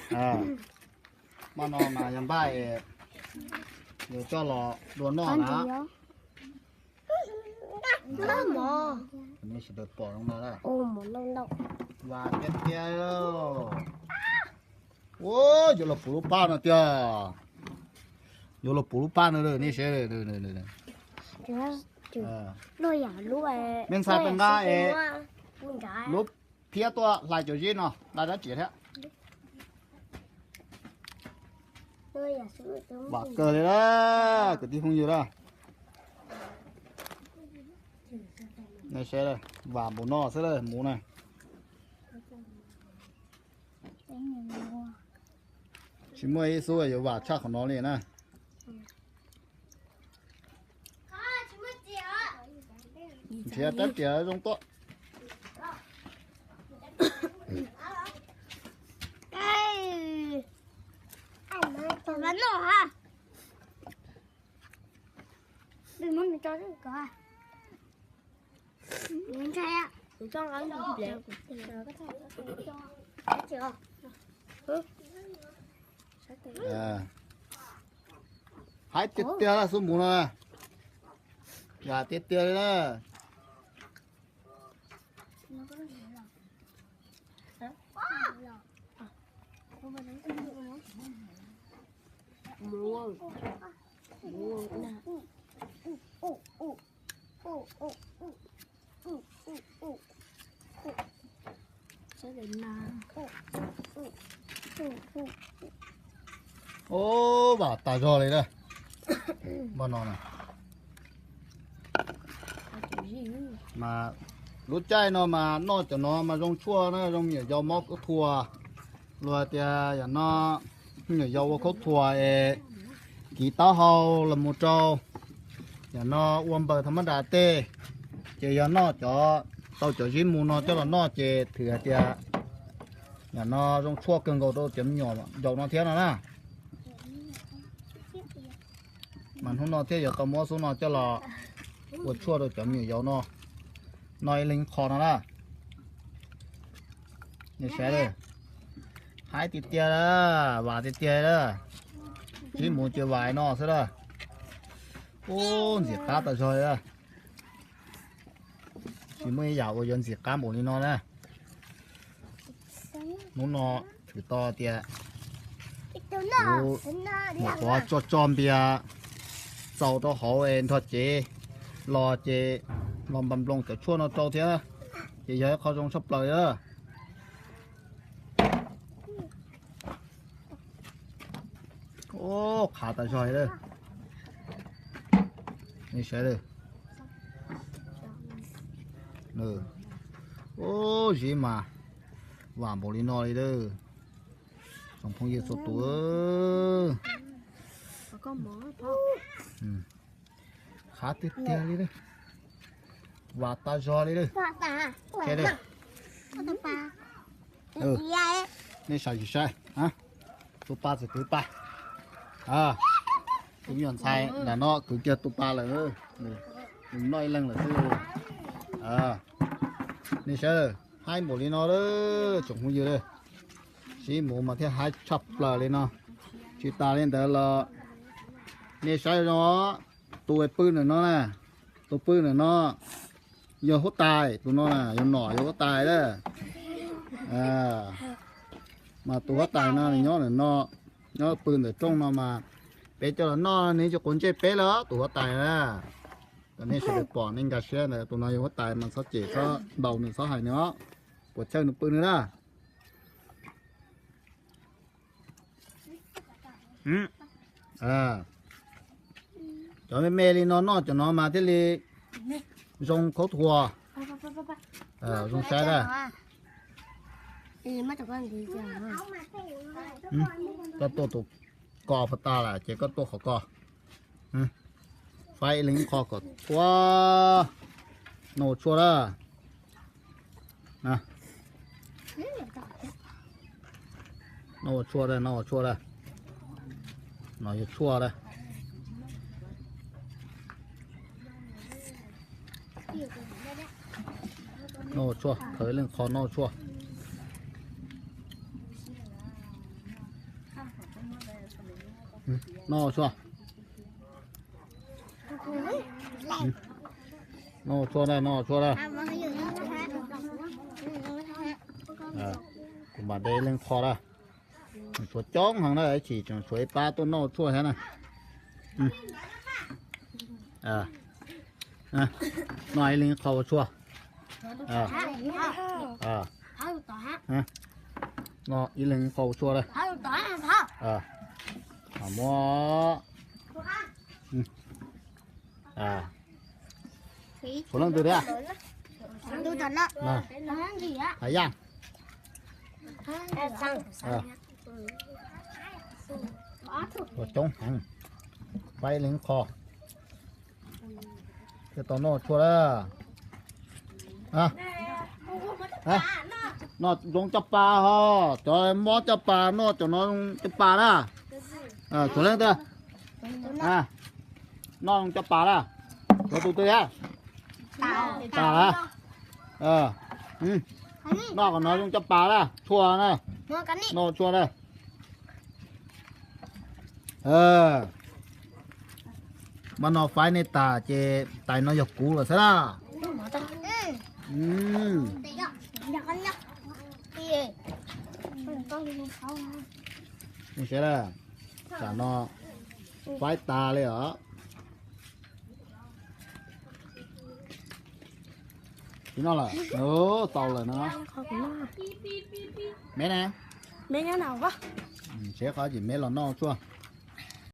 Hmo no mas yog npaj es yuav coj los dua noj na. Nej sawv daws pom zoo no na. Vas tiag tiag. Ua, yuav los puv lub paj no tiag. Yuav los puv lub paj no nej seb. Me ntxhais peb nqa es lub phiab tuaj hlais cov zib no, hlais dab tsi thiab. Vam kawg li na, kwv tij phooj ywg na. Nej saib, vam npaum no xwb lawm mus na. Tsis muaj ib xub yuav vam tshaj qhov no li na. Nrhiav rab riam zoo tuaj. Haib tiag tiag lawm xub mus no. Vam tiag tiag li na. Ub, vam tas zog li na. Npaj no na. Mas lub caij no mas noj cov no mas zoo tshuaj na, zoo me nyuam yaus mob khaub thuas. Luag tias yam no me nyuam yaus ua khaub thuas es kiv taub hau los mus rau yam no ua npaws tha mab nras tej, ces yog noj cov, tau cov zib mu no coj los noj ces thwm hais tias yam no zoo tshuaj kawg nkaus rau cov me nyuam yaus no thiab no na. Mas hnub no thiaj yuav tau muab xub no coj los ua tshuaj rau cov me nyuam yaus no, noj ib leeg qho no na. Nej saib, haib tiag tiag, vam tiag tiag na. Zib mus ces vam no xwb na. Ub, ntxim qab tas zog li. Tsis muaj ib yam uas yuav ntxim qab npaum li no na. Hnub no tshwm tau tias kuv nyuam qhuav tso tso npias txaus rau hauv es nrog cev los ces los npas nploos cov tshuaj no rau thiab, ces yog ib qho zoo tshaj plaws li. Ub, qab tas zog li. Nej saib, ub, zib mas vam npaum li no li lawm. Tsoom phooj ywg txhua tus, qab tiag tiag li lawm. Vam tas zog li lawm. Nej saib, saib, tus pa txawm kwv pa. Tus me nyuam ntxhais nram no kwv kiag tus pa lawm, nws noj ib leeg lawm xwb. Nej saib, haib npaum li no lawm tsoom phooj ywg, zib mus mas thiaj haib tshaj plaws li no. Tsis tas li ntawd los nej saib zoo, tus pw ntawm no na, tus pw ntawm no yog huab tais, tus no na yog nom yog huab tais lawm. Mas tus huab tais no nws nyob ntawm no, nyob pw ntawm rooj no mas peb coj los noj nws tsis quav ntsej peb lawm tus huab tais na. Kom nej sawv daws pom nej nkag siab ntawd, tus no yog huab tais mas txhob cem txhob ntaus nws txhob hais nws os, puas chawj nws pw nws na. Cov me me li no noj cov no mas thiaj li zoo khaub thuas, zoo saib na. Koj tuaj tus ko puag ta lawm ces koj tuaj qhov ko. Faib ib leeg ib qho kom txhua. Noj ua tshuaj na. Noj ua tshuaj na, noj ua tshuaj na. No yog tshuaj na. Noj ua tshuaj, khaws ib leeg qho noj ua tshuaj. Noj tshuaj. Noj tshuaj na, noj tshuaj na. Kuv mam de ib leeg qho na. Tshuav coob heev na, ib chim tseem tshuav ib pab tuaj noj tshuaj thiab na. Noj ib leeg qho ua tshuaj. Noj ib leeg qho ua tshuaj na. Muab. Tshuav leej twg thiab? Hais yaj. Tshuav coob heev. Pab ib leeg qho. Thiaj tau noj tshuaj na. Noj zoo caj pas ho, cov mob caj pas noj cov no zoo caj pas na. Tshuav leej twg? Noj zoo caj pas na. Tshuav tus twg thiab? Tas lawm. Noj qhov no zoo caj pas na, tshuaj na. Noj tshuaj na. Mas no faib nej tas ces tais no yog kuv lawm xwb na. Saib na, tam no faib tas li os. Tsis noj lawm, tau lawm no. Meb na. Meb nyob na. Tsev qhov ces meb los noj tshuaj.